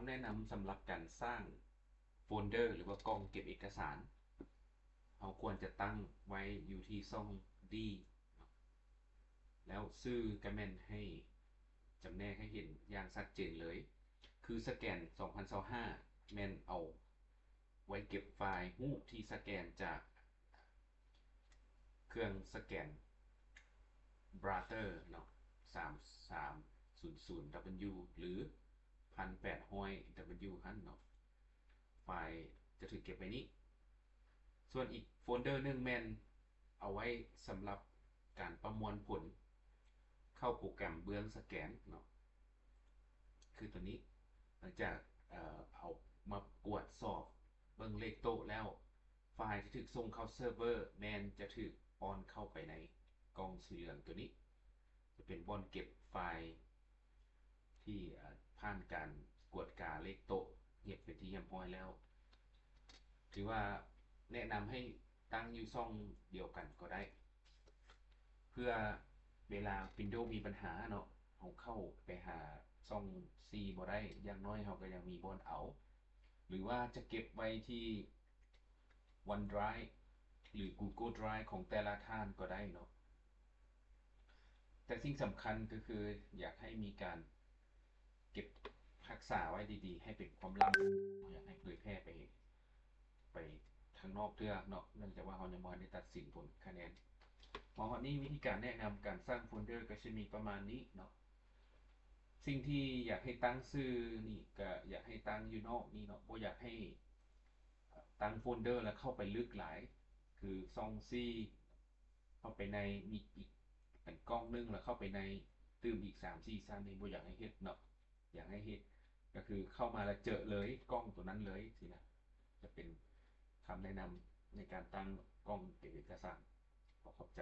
ແນະນຳສຳລັບການສ້າງໂຟນເດີ ຫຼືວ່າກ່ອງເກັບເອກະສານ ເຮົາຄວນຈະຕັ້ງໄວ້ຢູ່ທີ່ຊ່ອງ D ແລ້ວຊື່ກໍແມ່ນໃຫ້ຈຳແນກໃຫ້ເຫັນຢ່າງຊັດເຈນເລີຍ ຄືສະແກນສອງພັນຊາວຫ້າ ແມ່ນເອົາໄວ້ເກັບໄຟລ໌ຮູບທີ່ສະແກນຈາກ ເຄື່ອງສະແກນ Brother ເນາະ ສາມສາມສູນສູນ W ຫຼື ໜຶ່ງພັນແປດຮ້ອຍ W ຫັ້ນເນາະ ໄຟລ໌ຈະຖືກເກັບໄວ້ນີ້. ສ່ວນອີກໂຟນເດີໜຶ່ງແມ່ນເອົາໄວ້ສຳລັບການປະມວນຜົນເຂົ້າໂປຣແກຣມເບື້ອງສະແກນເນາະ ຄືຕົວນີ້. ຫຼັງຈາກ ເອີ ເອົາມາກວດສອບເບິ່ງເລກໂຕະແລ້ວ ໄຟລ໌ທີ່ຖືກສົ່ງເຂົ້າເຊີເວີແມ່ນຈະຖືກປ້ອນເຂົ້າໄປໃນກ່ອງສີເຫຼືອງຕົວນີ້ ຈະເປັນບ່ອນເກັບໄຟລ໌ທີ່ ເອີ ຜ່ານການກວດກາເລກໂຕະເຮັດເປັນທີ່ຮຽບຮ້ອຍແລ້ວ. ຖືວ່າແນະນຳໃຫ້ຕັ້ງຢູ່ຊ່ອງດຽວກັນກໍໄດ້ ເພື່ອເວລາ Windows ມີບັນຫາເນາະ ເຮົາເຂົ້າໄປຫາຊ່ອງ C ບໍ່ໄດ້ ຢ່າງໜ້ອຍເຮົາກໍຍັງມີບ່ອນເອົາ ຫຼືວ່າຈະເກັບໄວ້ທີ່ OneDrive ຫຼື Google Drive ຂອງແຕ່ລະທ່ານກໍໄດ້ເນາະ. ແຕ່ສິ່ງສຳຄັນກໍຄືຢາກໃຫ້ມີການເກັບຮັກສາໄວ້ດີໆ ໃຫ້ເປັນຄວາມລັບ ບໍ່ຢາກໃຫ້ເຜີຍແຜ່ໄປ ໄປທາງນອກເທື່ອເນາະ ເນື່ອງຈາກວ່າເຮົາຍັງບໍ່ທັນໄດ້ຕັດສິນຜົນຄະແນນ. ມາຮອດນີ້ ວິທີການແນະນຳການສ້າງໂຟນເດີກໍຊິມີປະມານນີ້ເນາະ. ສິ່ງທີ່ຢາກໃຫ້ຕັ້ງຊື່ນີ້ ກໍຢາກໃຫ້ຕັ້ງຢູ່ນອກນີ້ເນາະ ບໍ່ຢາກໃຫ້ ຕັ້ງໂຟນເດີແລ້ວເຂົ້າໄປລຶກຫຼາຍ ຄືຊ່ອງ C ເຂົ້າໄປໃນ ມີອີກອັນກ້ອງໜຶ່ງ ແລ້ວເຂົ້າໄປໃນຕື່ມອີກສາມສີ່ຊັ້ນ ນີ້ບໍ່ຢາກໃຫ້ເຮັດເນາະ. ຢາກໃຫ້ເຮັດກໍຄືເຂົ້າມາແລ້ວເຈີເລີຍກ້ອງຕົວນັ້ນເລີຍຊີ້ນະ. ຈະເປັນຄຳແນະນຳໃນການຕັ້ງກ້ອງເກັບເອກະສານ. ຂໍຂອບໃຈ.